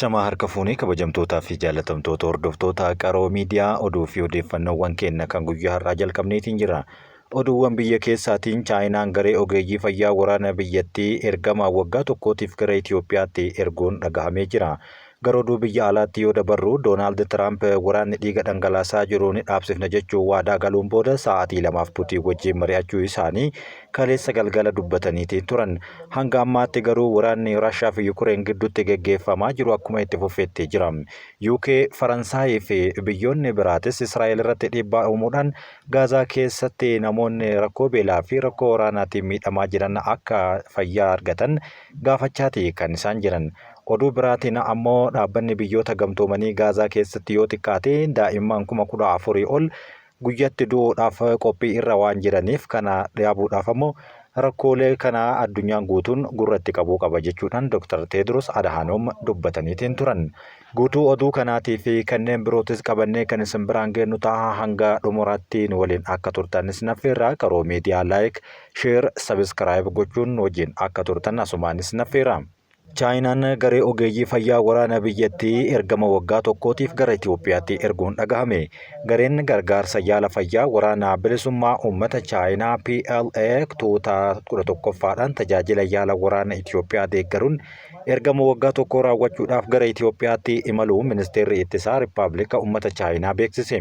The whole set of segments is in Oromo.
Ashamaa harka fuunee kabajamtootaa fi jaallatamtoota hordoftoota Qaroo Miidiyaa oduu fi odeeffannoowwan keenya kan guyyaa har'aa jalqabneetiin jira. Oduuwwan biyya keessaatiin Chaayinaan garee ogeeyyii fayyaa waraana biyyattii ergama waggaa tokkootiif gara Itoophiyaatti erguun dhagahamee jira. Gara oduu biyya alaatti yoo dabarru Doonaald Tiraamp waraanni dhiiga dhangalaasaa jiru ni dhaabsifna jechuun waadaa galuun booda sa'aatii lamaaf Putiin wajjin mari'achuu isaanii kaleessa galgala dubbataniitiin turan. Hanga ammaatti garuu waraanni Raashaa fi Yukureen gidduutti geggeeffamaa jiru akkuma itti fufetti jira. UK, Faransaayii fi biyyoonni biraatis Israa'el irratti dhiibbaa uumuudhaan Gaazaa keessatti namoonni rakkoo beelaa fi rakkoo waraanaatiin miidhamaa jiran akka fayyaa argatan gaafachaati kan isaan jiran. Oduu biraatiin ammoo dhaabbanni biyyoota gamtoomanii Gaazaa keessatti yoo xiqqaate daa'imman 14,000 ol guyyatti du'uudhaaf qophii irra waan jiraniif kana dhaabuudhaaf ammoo rakkoolee kana addunyaan guutuun gurra itti qabuu qaba jechuudhaan Dr. Teedros Adhanom dubbataniitiin turan. Guutuu oduu kanaatii fi kanneen birootis qabannee kan isin biraan geennu ta'a hanga dhumuraatti nu waliin akka turtanis naffeerra Qaroo Miidiyaa like, share, subscribe gochuun wajjin akka turtan asumaanis naffeera. Chaayinaan garee ogeeyyii fayyaa waraana biyyattii ergama waggaa tokkootiif gara Itoophiyaatti erguun dhagahame. Gareen gargaarsa yaala fayyaa waraana bilisummaa uummata Chaayinaa PLA tuuta 11ffaadhaan tajaajila yaala waraana Itoophiyaa deeggaruun ergama waggaa tokkoo raawwachuudhaaf gara Itoophiyaatti imaluu ministeerri ittisaa Riippaabilika uummata Chaayinaa beeksise.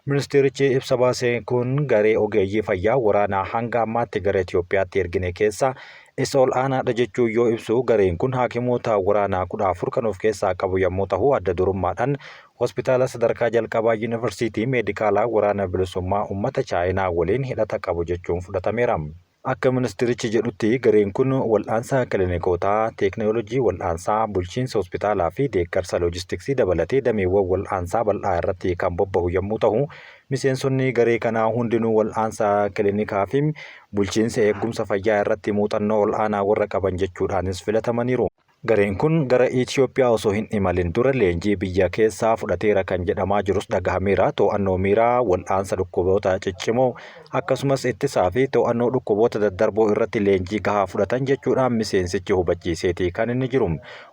Ministeerichi ibsa baase kun garee ogeeyyii fayyaa waraanaa hanga ammaatti gara Itoophiyaatti ergine keessaa isa ol aanaadha jechuun yoo ibsu gareen kun haakimoota waraanaa 14 kan of keessaa qabu yommuu tahu adda durummaadhaan hospitaala sadarkaa jalqabaa yuunivarsiitii meedikaalaa waraana bilisummaa uummata Chaayinaa waliin hidhata qabu jechuun fudhatameera. Akka ministeerichi jedhutti gareen kun wal'aansa kilinikootaa, teeknooloojii wal'aansaa, bulchiinsa hospitaalaa fi deeggarsa loojistiksii dabalatee dameewwan wal'aansaa bal'aa irratti kan bobbahu yommuu tahu miseensonni garee kanaa hundinuu wal'aansa kilinikaa fi bulchiinsa eegumsa fayyaa irratti muuxannoo ol'aanaa warra qaban jechuudhaanis filatamaniiru. Gareen kun gara Itoophiyaa osoo hin imalin dura leenjii biyya keessaa fudhateera kan jedhamaa jirus dhagahameera. To'annoo miiraa, wal'aansa dhukkuboota ciccimoo akkasumas ittisaa fi to'annoo dhukkuboota daddarboo irratti leenjii gahaa fudhatan jechuudhaan miseensichi hubachiiseeti kan inni jiru.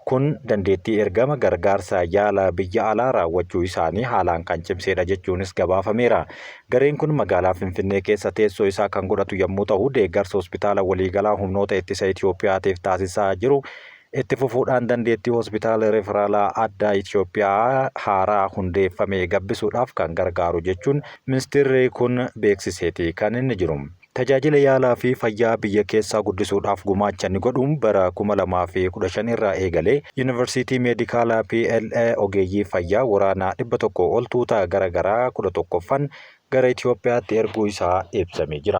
Kun dandeettii ergama gargaarsa yaala biyya alaa raawwachuu isaanii haalaan kan cimseedha jechuunis gabaafameera. Gareen kun magaalaa Finfinnee keessa teessoo isaa kan godhatu yommuu ta'u, deeggarsa hospitaala waliigalaa humnoota ittisa Itoophiyaatiif taasisaa jiru itti fufuudhaan dandeettii hospitaala riferaalaa addaa Itoophiyaa haaraa hundeeffame gabbisuudhaaf kan gargaaru jechuun ministeerri kun beeksiseeti kan inni jiru. Tajaajila yaalaa fi fayyaa biyya keessaa guddisuudhaaf gumaacha ni godhu bara 2015 irraa eegalee Yuunivarsiitii Meedikaalaa PLA ogeeyyii fayyaa waraanaa 100 ol tuuta gara garaa 11ffan gara Itoophiyaatti erguu isaa ibsamee jira.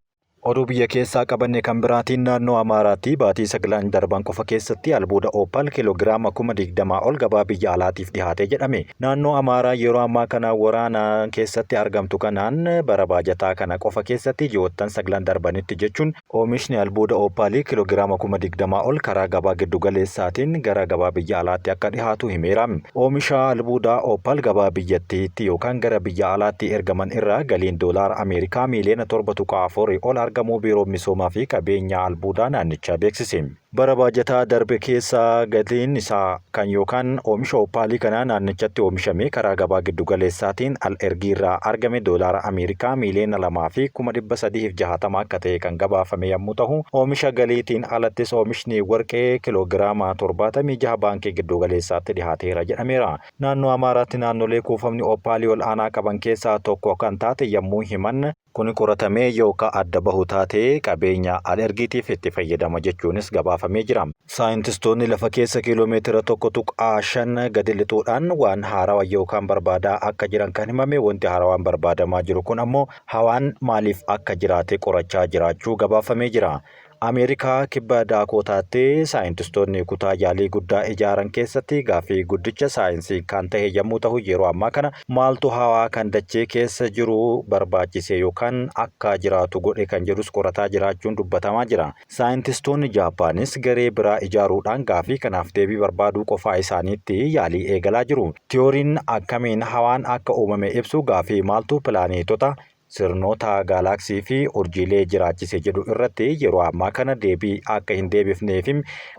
Oduu biyya keessaa qabanne kan biraatiin naannoo Amaaraatti baatii saglan darban qofa keessatti albuuda Ooppaal kiiloogiraama 20,000 ol gabaa biyya alaatiif dhihaate jedhame. Naannoo Amaaraa yeroo ammaa kana waraana keessatti argamtu kanaan bara baajataa kana qofa keessatti ji'oottan saglan darbanitti jechuun oomishni albuuda Ooppaalii kiiloogiraama 20,000 ol karaa gabaa giddugaleessaatiin gara gabaa biyya alaatti akka dhihaatu himeera. Oomisha albuudaa Ooppaal gabaa biyyattiitti yookaan gara biyya alaatti ergaman irraa galiin doolaara Ameerikaa miiliyoona 7.4 ol argamuu Biiroon Misoomaa fi Qabeenya Albuudaa naannichaa beeksise. Bara baajataa darbe keessa gatiin isaa kan yookaan oomisha Ooppaalii kanaa naannichatti oomishame karaa gabaa giddugaleessaatiin al ergiirraa argame doolaara Ameerikaa miiliyoona 2 fi 360,000 akka ta'e kan gabaafame yommuu ta'u, oomisha galiitiin alattis oomishni warqee kiloogiraama 76 baankii giddugaleessaatti dhihaateera jedhameera. Naannoo Amaaraatti naannolee kuufamni Ooppaalii ol aanaa qaban keessaa tokko kan taate yommuu himan, kun qoratamee yoo ka adda bahu taate qabeenya al ergiitiif itti fayyadama jechuunis gabaafamee jira. Saayintistoonni lafa keessa kiiloomeetira 1.5 gadi lixuudhaan waan haarawaa yookaan barbaadaa akka jiran kan himame wanti haarawaan barbaadamaa jiru kun ammoo hawaan maaliif akka jiraate qorachaa jiraachuu gabaafamee jira. Ameerikaa kibba Daakootaatti saayintistoonni kutaa yaalii guddaa ijaaran keessatti gaaffii guddicha saayinsii kan ta'e yommuu ta'u yeroo ammaa kana maaltu hawaa kan dachee keessa jiru barbaachise yookaan akka jiraatu godhe kan jedhus qorataa jiraachuun dubbatamaa jira. Saayintistoonni Jaappaanis garee biraa ijaaruudhaan gaaffii kanaaf deebii barbaaduu qofaa isaaniitti yaalii eegalaa jiru. Tiyooriin akkamiin hawaan akka uumame ibsu gaaffii maaltu pilaaneetota sirnoota gaalaaksii fi urjiilee jiraachise jedhu irratti yeroo ammaa kana deebii akka hin deebifnee fi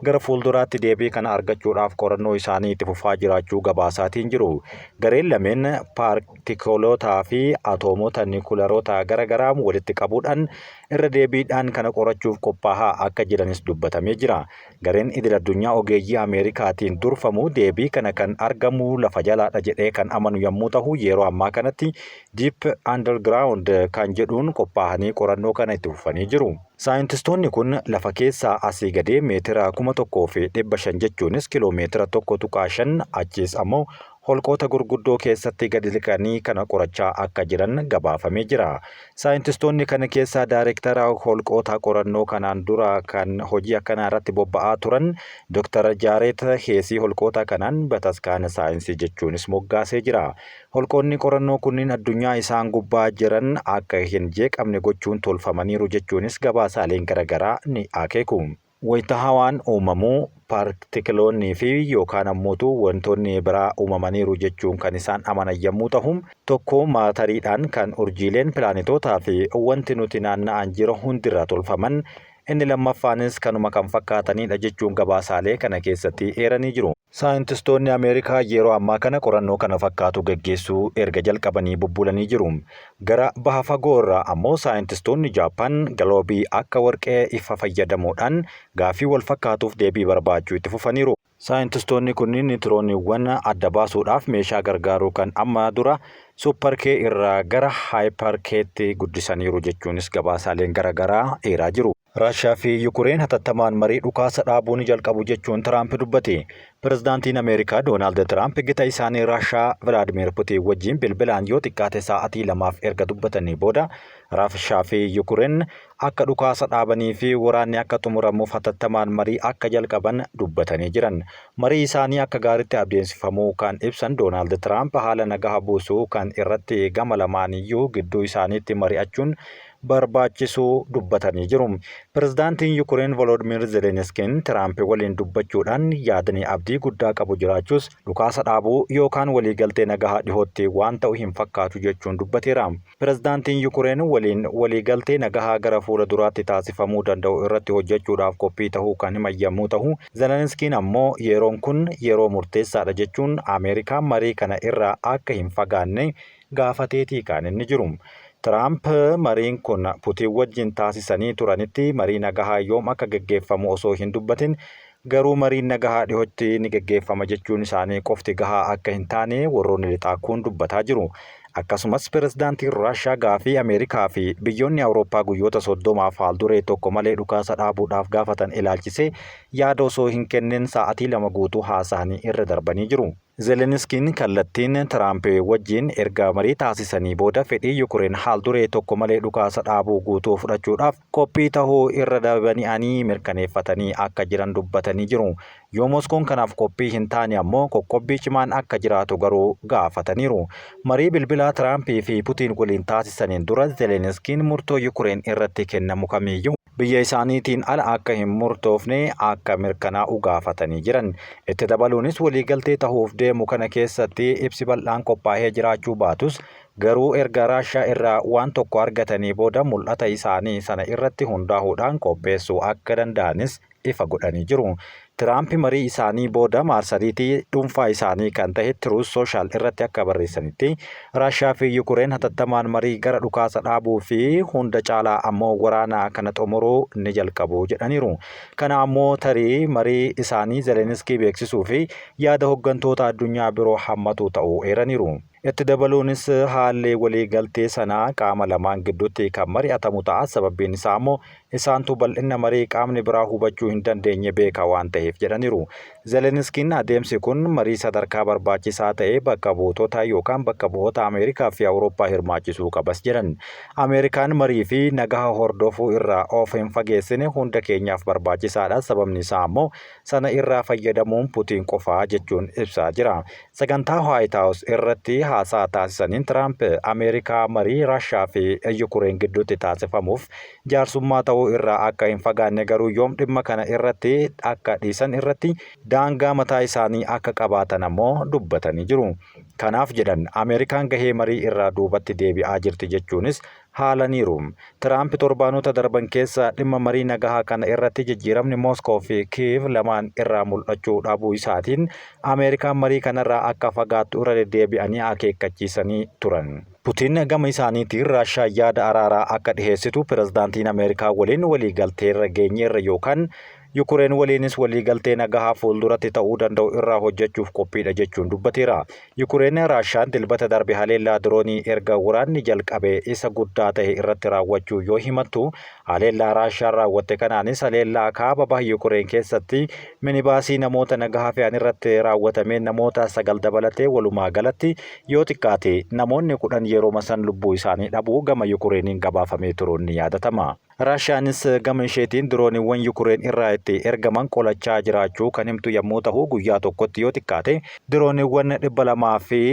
gara fuulduraatti deebii kana argachuudhaaf qorannoo isaanii itti fufaa jiraachuu gabaasaatiin jiru. Gareen lameen paartikolootaa fi atoomota niwukilaroota gara garaa walitti qabuudhaan irra deebiidhaan kana qorachuuf qophaahaa akka jiranis dubbatamee jira. Gareen idil addunyaa ogeeyyii Ameerikaatiin durfamu deebii kana kan argamu lafa jalaadha jedhee kan amanu yommuu ta'u, yeroo ammaa kanatti Deep Underground kan jedhuun qophaa'anii qorannoo kana itti fufanii jiru. Saayintistoonni kun lafa keessaa asii gadee meetira 1500 jechuunis kiloomeetira 1.5, achiis ammoo holqoota gurguddoo keessatti gadi liqanii kana qorachaa akka jiran gabaafamee jira. Saayintistoonni kana keessaa daayirektara holqoota qorannoo kanaan dura kan hojii akkanaa irratti bobba'aa turan Dr. Jaareet Heesii holqoota kanaan bataskaana saayinsii jechuunis moggaasee jira. Holqoonni qorannoo kunniin addunyaa isaan gubbaa jiran akka hin jeeqamne gochuun tolfamaniiru jechuunis gabaasaaleen garagaraa ni akeeku. Wayita hawaan uumamu paartikiloonnii fi yookaan ammoo wantoonni biraa uumamaniiru jechuun kan isaan amanan yommuu tahu, tokko maatariidhaan kan urjiileen, pilaanetootaa fi wanti nuti naanna'an jiru hundirraa tolfaman, inni lammaffaanis kanuma kan fakkaatanidha jechuun gabaasaalee kana keessatti eeranii jiru. Saayintistoonni Ameerikaa yeroo ammaa kana qorannoo kana fakkaatu gaggeessuu erga jalqabanii bubbulanii jiru. Gara baha fagoo irraa ammoo saayintistoonni Jaappaan galoobii akka warqee ifa fayyadamuudhaan gaaffii wal fakkaatuuf deebii barbaachuu itti fufaniiru. Saayintistoonni kunniin niitirooniiwwan adda baasuudhaaf meeshaa gargaaru kan amma dura Suuppar Kee irraa gara Haayipar Keetti guddisaniiru jechuunis gabaasaaleen garagaraa eeraa jiru. Raashiyaa fi Yukureen hatattamaan marii dhukaasa dhaabuu ni jalqabu jechuun Tiraamp dubbate. Pirezidaantiin Ameerikaa Doonaald Tiraamp gita isaanii Raashiyaa Vilaadimiir Putiin wajjin bilbilaan yoo xiqqaate sa'aatii lamaaf erga dubbatanii booda, Raashiyaa fi Yukureen akka dhukaasa dhaabanii fi waraanni akka xumuramuuf hatattamaan marii akka jalqaban dubbatanii jiran. Marii isaanii akka gaaritti adeemsifamuu kan ibsan Doonaald Tiraamp haala nagaha buusuu kan irratti gama lamaaniyyuu gidduu isaaniitti mari'achuun barbaachisuu dubbatanii jiru. Pirezidaantiin Yukureen Volodmiir Zeleniskiin Tiraamp waliin dubbachuudhaan yaadni abdii guddaa qabu jiraachuus dhukaasa dhaabuu yookaan waliigaltee nagahaa dhihootti waan ta'u hin fakkaatu jechuun dubbateera. Pirezidaantiin Yukureen waliin waliigaltee nagahaa gara fuula duraatti taasifamuu danda'u irratti hojjechuudhaaf qophii tahuu kan himan yommuu tahu, Zeleniskiin ammoo yeroon kun yeroo murteessaadha jechuun Ameerikaan marii kana irraa akka hin fagaanne gaafateetii kan inni jiru. Tiraamp mariin kun Putiin wajjin taasisanii turanitti marii nagahaa yoom akka geggeeffamu osoo hin dubbatin, garuu mariin nagahaa dhihotti ni geggeeffama jechuun isaanii qofti gahaa akka hin taane warroonni lixaa kun dubbataa jiru. Akkasumas pirezidaantiin Raashiyaa gaafii Ameerikaa fi biyyoonni Awurooppaa guyyoota 30f haalduree tokko malee dhukaasa dhaabuudhaaf gaafatan ilaalchisee yaada osoo hin kennin sa'atii 2 guutuu haasahanii irra darbanii jiru. Zeleniskiin kallattiin Tiraamp wajjin erga marii taasisanii booda fedhii Yukureen haal-duree tokko malee dhukaasa dhaabuu guutuu fudhachuudhaaf qophii tahuu irra dabani'anii mirkaneeffatanii akka jiran dubbatanii jiru. Yoo Moskoon kanaaf qophii hin taane ammoo qoqqobbii cimaan akka jiraatu garuu gaafataniiru. Marii bilbilaa Tiraampii fi Putiin waliin taasisaniin dura Zeleniskiin murtoo Yukureen irratti kennamu kamiiyyuu biyya isaaniitiin ala akka hin murtoofne akka mirkanaa'u gaafatanii jiran. Itti dabaluunis waliigaltee tahuuf deemu kana keessatti ibsi bal'aan qophaahee jiraachuu baatus, garuu erga Raashiyaa irraa waan tokko argatanii booda mul'ata isaanii sana irratti hundaahuudhaan qopheessuu akka danda'anis ifa godhanii jiru. Tiraamp marii isaanii booda maarsariitii dhuunfaa isaanii kan tahe Truth Social irratti akka barreessanitti, Raashiyaa fi Yukureen hatattamaan marii gara dhukaasa dhaabuu fi hunda caalaa ammoo waraana kana xumuruu ni jalqabu jedhaniiru. Kana ammoo tarii marii isaanii Zeleniskii beeksisuu fi yaada hoggantoota addunyaa biroo hammatu ta'uu eeraniiru. Itti dabaluunis haalli waliigaltee sanaa qaama lamaan gidduutti kan mari'atamu ta'a, sababbiin isaa ammoo isaantu bal'inna marii qaamni biraa hubachuu hin dandeenye beeka waan ta'eef jedhaniiru. Zeleniskiin adeemsi kun marii sadarkaa barbaachisaa ta'e bakka buutota yookaan bakka bu'oota Ameerikaa fi Awurooppaa hirmaachisuu qabas jedhan. Ameerikaan marii fi nagaha hordofuu irraa of hin fageessine hunda keenyaaf barbaachisaadha, sababni isaa ammoo sana irraa fayyadamuun Putiin qofa jechuun ibsaa jira. Sagantaa Waayit Haawus irratti haasaa taasisaniin Tiraamp Ameerikaa marii Raashiyaa fi Yukureen gidduutti taasifamuuf jaarsummaa ta'uu haasa'uu irraa akka hin fagaanne garuu yoom dhimma kana irratti akka dhiisan irratti daangaa mataa isaanii akka qabaatan ammoo dubbatanii jiru. Kanaaf jedhan Ameerikaan gahee marii irraa duubatti deebi'aa jirti jechuunis haalaniiru. Tiraamp torbaanota darban keessa dhimma marii nagahaa kana irratti jijjiiramni Mooskoo fi Kiiv lamaan irraa mul'achuu dhabuu isaatiin Ameerikaan marii kanarraa akka fagaattu irra deddeebi'anii akeekkachiisanii turan. Putiin gama isaaniitiin Raashaan yaada araaraa akka dhiheessitu pirezidaantiin Ameerikaa waliin waliigalteerra geenyeerra yookaan Yukureen waliinis waliigaltee nagahaa fuulduratti ta'uu danda'u irraa hojjechuuf qophiidha jechuun dubbateera. Yukureen Raashaan Dilbata darbe haleellaa diroonii erga waraanni jalqabee isa guddaa ta'e irratti raawwachuu yoo himattu, haleellaa Raashaan raawwatte kanaanis haleellaa kaaba baha Yukureen keessatti minibaasii namoota nagahaa fe'an irratti raawwatameen namoota 9 dabalatee walumaa galatti yoo xiqqaate namoonni 10 yerooma san lubbuu isaanii dhabuu gama Yukureeniin gabaafamee turuun ni yaadatama. Raashiyaanis gama isheetiin dirooniiwwan Yukureen irraa itti ergaman qolachaa jiraachuu kan himtu yammuu tahu guyyaa tokkotti yoo xiqqaate dirooniiwwan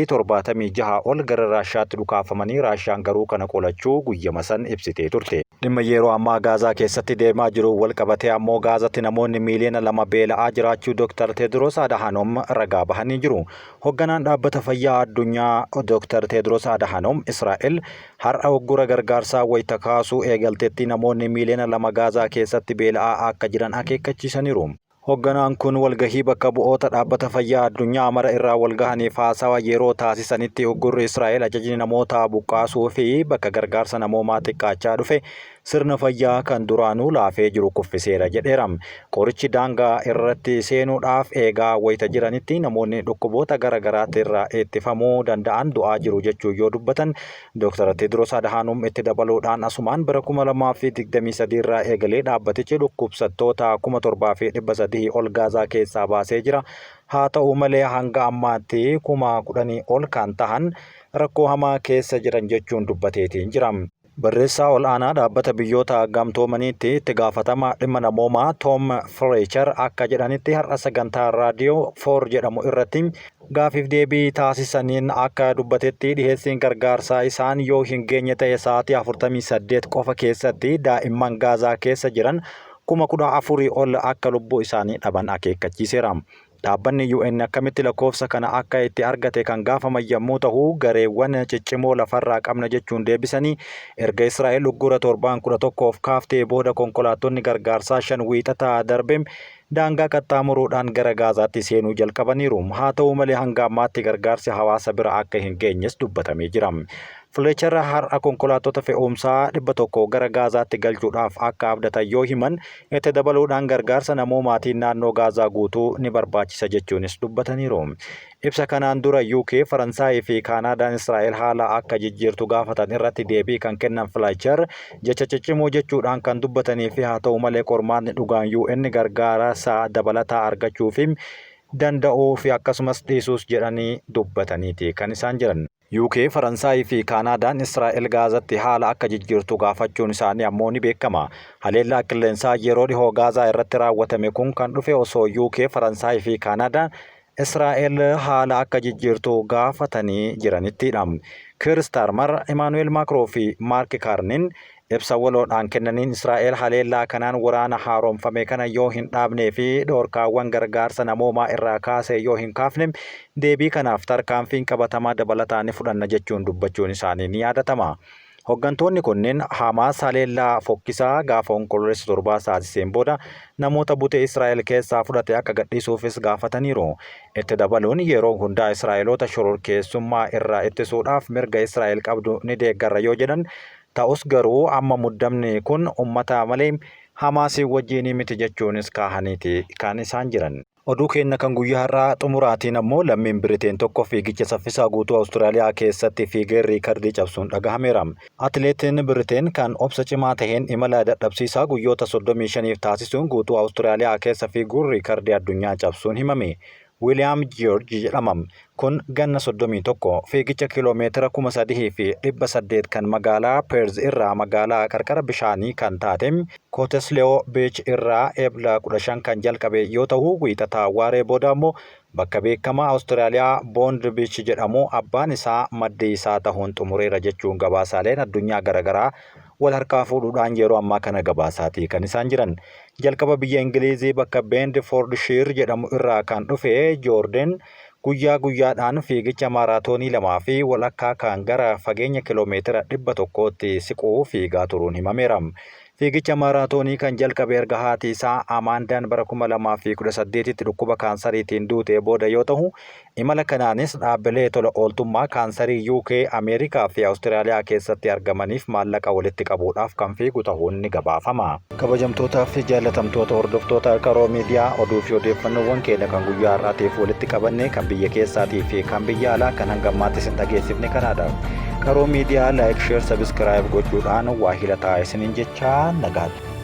276 ol gara Raashiyaatti dhukaafamanii Raashiyaan garuu kana qolachuu guyyama san ibsitee turte. Dhimma yeroo ammaa Gaazaa keessatti deemaa jiruun walqabatee ammoo Gaazatti namoonni miiliyoona 2 beela'aa jiraachuu Dr. Teediroos Adahaanom ragaa bahanii jiru. Hogganaan Dhaabbata Fayyaa Addunyaa Dr. Teediroos Adahaanom Israa'el Har'a uggura gargaarsaa wayita kaasuu eegaltetti namoonni miiliyoona 2 Gaazaa keessatti beela'aa akka jiran akeekkachiisaniiru. Hogganaan kun walgahii bakka bu'oota Dhaabbata Fayyaa Addunyaa mara irraa walgahaniif haasawa yeroo taasisanitti uggurri Israa'el ajajni namoota buqqaasuu fi bakka gargaarsa namoomaa xiqqaachaa dhufe sirna fayyaa kan duraanuu laafee jiru kuffiseera jedheera. Qorichi daangaa irratti seenuudhaaf eegaa wayita jiranitti namoonni dhukkuboota gara garaatirraa ittifamuu danda'an du'aa jiru jechuun yoo dubbatan Dr. Teedroos Adhaanoom itti dabaluudhaan asumaan bara 2023 irraa eegalee dhaabbatichi dhukkubsattoota 7,300 ol Gaazaa keessaa baasee jira. Haa ta'u malee hanga ammaatti 10,000 ol kan tahan rakkoo hamaa keessa jiran jechuun dubbateetiin jira. Barreessaa Ol'aanaa Dhaabbata Biyyoota Gamtoomaniitti Itti Gaafatamaa Dhimma Namoomaa Toom Fileechar akka jedhanitti har'a sagantaa Raadiyoo 4 jedhamu irratti gaafiif deebii taasisaniin akka dubbatetti dhiheessiin gargaarsaa isaan yoo hin geenye ta'e sa'aatii 48 qofa keessatti daa'imman Gaazaa keessa jiran 14,000 ol akka lubbuu isaanii dhaban akeekkachiiseera. Dhaabbanni UN akkamitti lakkoofsa kana akka itti argate kan gaafaman yammuu tahu, gareewwan ciccimoo lafarraa qabna jechuun deebisanii, erga Israa'el uggura torbaan 11f kaaftee booda konkolaattonni gargaarsaa 5 Wiixata darbe daangaa qaxxaamuruudhaan gara Gaazaatti seenuu jalqabaniiru. Haa tahu malee hanga ammaatti gargaarsi hawaasa bira akka hin geenyes dubbatamee jira. Fletcher har'a konkolaattota fe'umsaa 100 gara Gaazaatti galchuudhaaf akka abdatan yoo himan, Itti dabaluudhaan gargaarsa namoomaatiin naannoo Gaazaa guutuu ni barbaachisa jechuunis dubbataniiru. Ibsa kanaan dura UK, Faransaayii fi Kaanaadaan Israa'el haala akka jijjiirtu gaafatan irratti deebii kan kennan Fletcher, jecha ciccimoo jechuudhaan kan dubbatanii fi haa ta'u malee qormaatni dhugaan UN gargaarasa dabalataa argachuu fi danda'uu fi akkasumas dhiisuus jedhanii dubbataniiti kan isaan jiran. UK, Faransaayii fi Kaanaadaan Israa'el Gaazatti haala akka jijjiirtu gaafachuun isaanii ammoo ni beekama. Haleellaa qilleensaa yeroo dhihoo Gaazaa irratti raawwatame kun kan dhufe osoo UK, Faransaayii fi Kaanaadaan Israa'el haala akka jijjiirtu gaafatanii jiranittidha. Kiir Istaarmar, Imaanu'eel Maakroo fi Maark Kaarniin ibsa waloodhaan kennaniin Israa'el haleellaa kanaan waraana haaromfame kana yoo hin dhaabnee fi dhorkaawwan gargaarsa namoomaa irraa kaase yoo hin kaafne deebii kanaaf tarkaanfiin qabatamaa dabalataa ni fudhanna jechuun dubbachuun isaanii ni yaadatama. Hoggantoonni kunneen Hamaas haleellaa fokkisaa gaafa Onkoloolessa 7 taasiseen booda namoota butee Israa'el keessaa fudhate akka gadhiisuufis gaafataniiru. Itti dabaluun yeroo hundaa Israa'eloota shororkeessummaa irraa ittisuudhaaf mirga Israa'el qabdu ni deeggarra yoo jedhan Ta'us garuu amma muddamni kun ummata malee Hamaasiin wajjiinii miti jechuunis kaahaniiti kan isaan jiran. Oduu keenna kan guyyaa har'aa xumuraatiin ammoo lammiin Biriteen tokko fiigicha saffisaa guutuu Awustiraaliyaa keessatti fiigee riikardii cabsuun dhagahameera. Atileetiin Biriteen kan obsa cimaa taheen imala dadhabsiisaa guyyoota 35f taasisuun guutuu Awustiraaliyaa keessa fiiguun riikardii addunyaa cabsuun himame. Wiiliyaam Jiyoorji jedhama. Kun ganna 31, fiigicha kiiloo meetira 3,800 kan magaalaa Peerz irraa magaalaa qarqara bishaanii kan taate Kooteslewoo Biich irraa Ebla 15 kan jalqabe yoo tahu Wiixata waaree booda ammoo bakka beekamaa Awustiraaliyaa Boond Biich jedhamu abbaan isaa maddii isaa tahuun xumureera jechuun gabaasaaleen addunyaa garagaraa wal harkaa fuudhuudhaan yeroo ammaa kana gabaasaatii kan isaan jiran. Jalqaba biyya Ingilizii bakka Beendfoordshiir jedhamu irraa kan dhufe Joorden guyyaa guyyaadhaan fiigicha maaraatoonii lamaa fi walakkaa kan gara fageenya kiloomeetira 100tti siqu fiigaa turuun himameera. Fiigicha maaraatoonii kan jalqabe erga haati isaa Amaandaan bara 2018tti dhukkuba kaansariitiin duutee booda yoo ta'u, imala kanaanis dhaabbilee tola ooltummaa kaansarii UK, Ameerikaa fi Awustiraaliyaa keessatti argamaniif maallaqa walitti qabuudhaaf kan fiigu ta'uun ni gabaafama. Kabajamtootaa fi jaallatamtoota hordoftoota Qaroo Miidiyaa, oduu fi odeeffannoowwan keenya kan guyyaa har'aatiif walitti qabanne kan biyya keessaatii fi kan biyya alaa kan hanga ammaatti isin dhageessifne kanaadha. Qaroo Miidiyaa like, share, subscribe gochuudhaan waahila ta'aa isiniin jechaa, nagaatti.